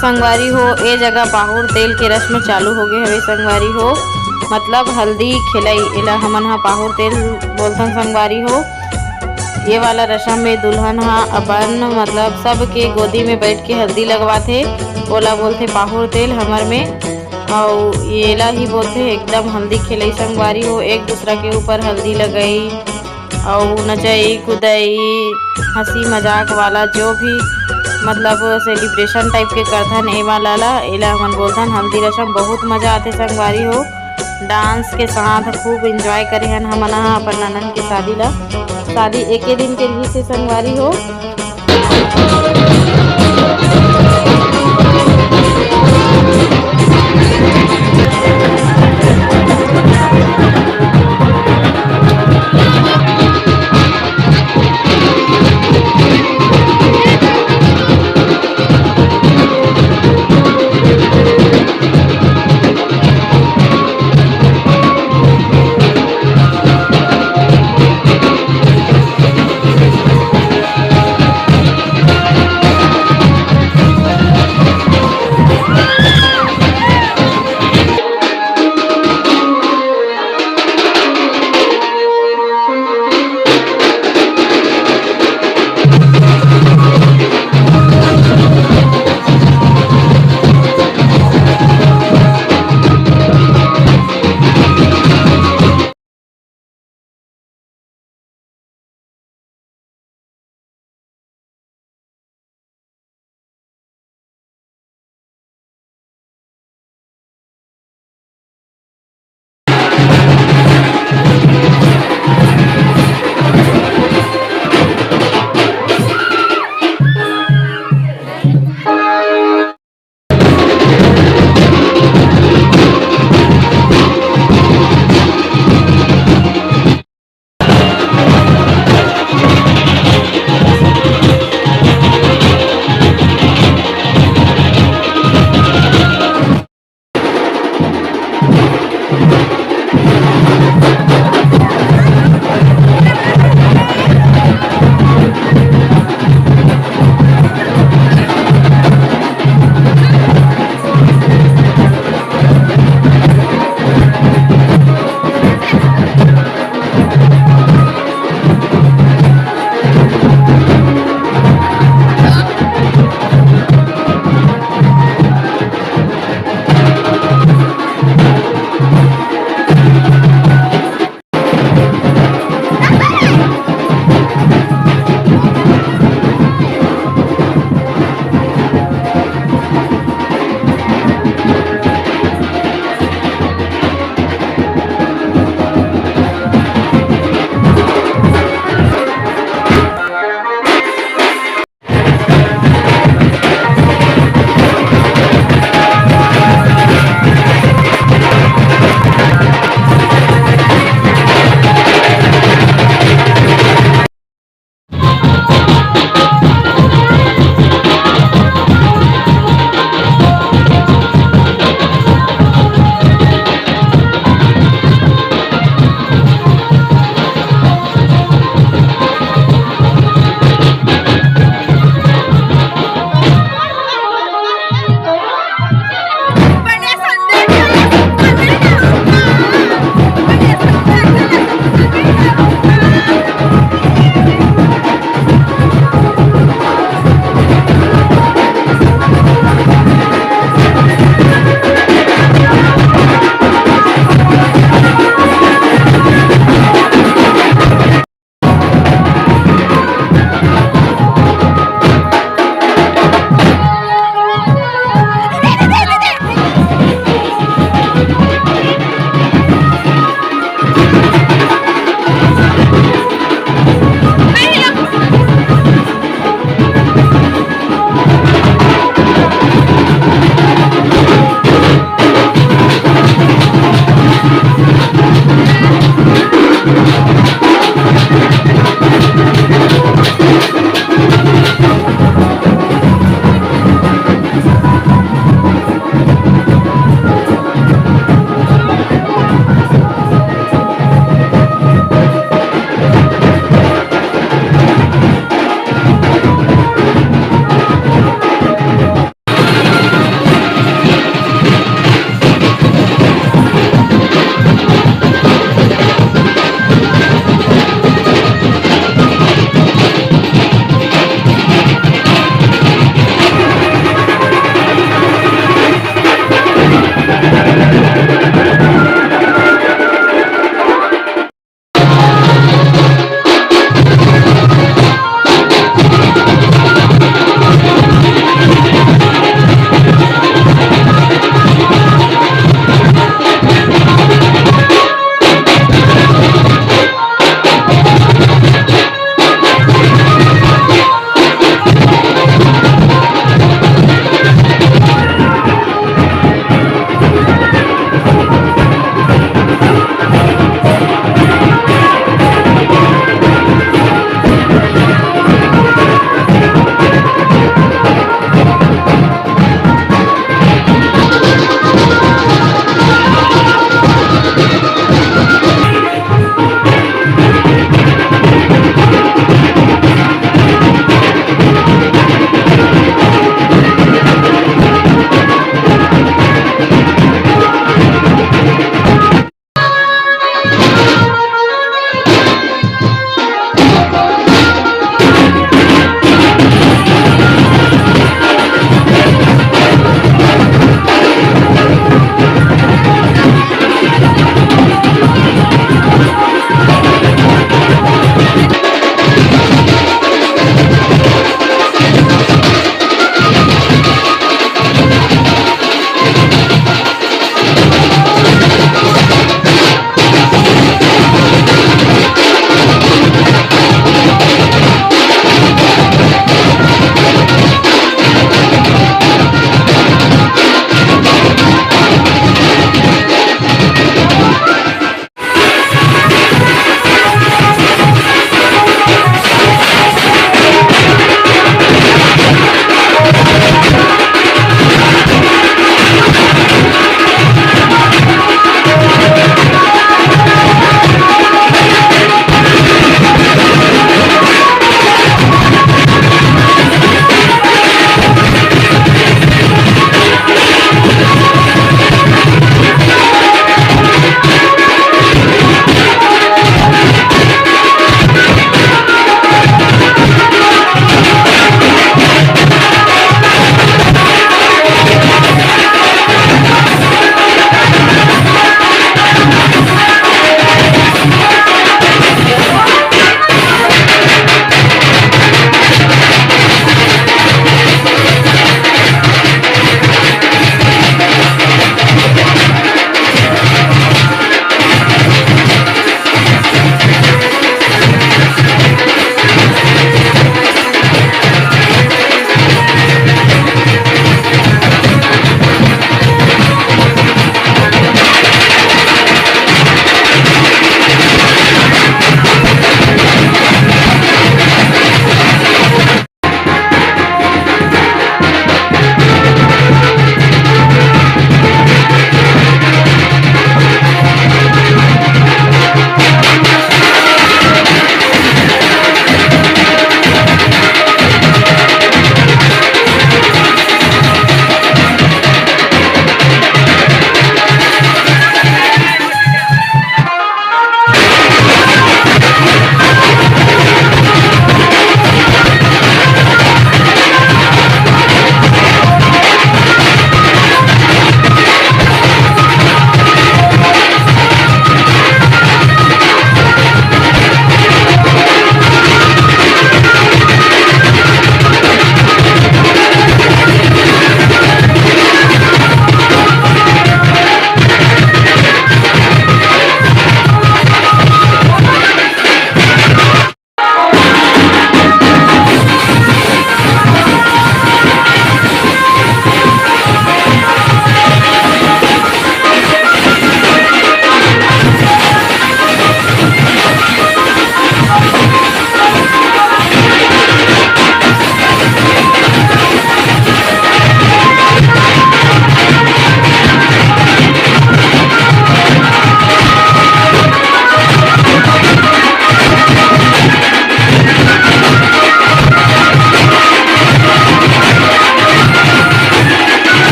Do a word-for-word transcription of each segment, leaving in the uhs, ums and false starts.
संगवारी हो, ए जगह पाहुर तेल के रस्म चालू हो गए हवे संगवारी हो, मतलब हल्दी खेलई, एला हमन ह पाहुर तेल बोलथन संगवारी हो। ये वाला रस्म में दुल्हन ह अपन मतलब सबके गोदी में बैठ के हल्दी लगवाथे, ओला बोलथे पाहुर तेल हमर में। अउ एला ही बोलथे एकदम हल्दी खेलई संगवारी हो, एक दूसरा के ऊपर हल्दी लगई अउ नचई कुदई, हंसी मजाक वाला जो भी मतलब सेलिब्रेशन टाइप के करथन ए वाला ला, एला हमन बोलथन हल्दी रसम। बहुत मजा आथे संगवारी हो, डांस के साथ खूब एंजॉय करे हन हमन ह अपन ननन के शादी ला। शादी एके दिन के रहिस हे संगवारी हो।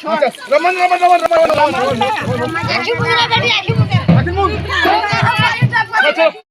अच्छा, रमन, रमन, रमन, रमन, रमन, रमन, रमन। आखिर मुन। अच्छा।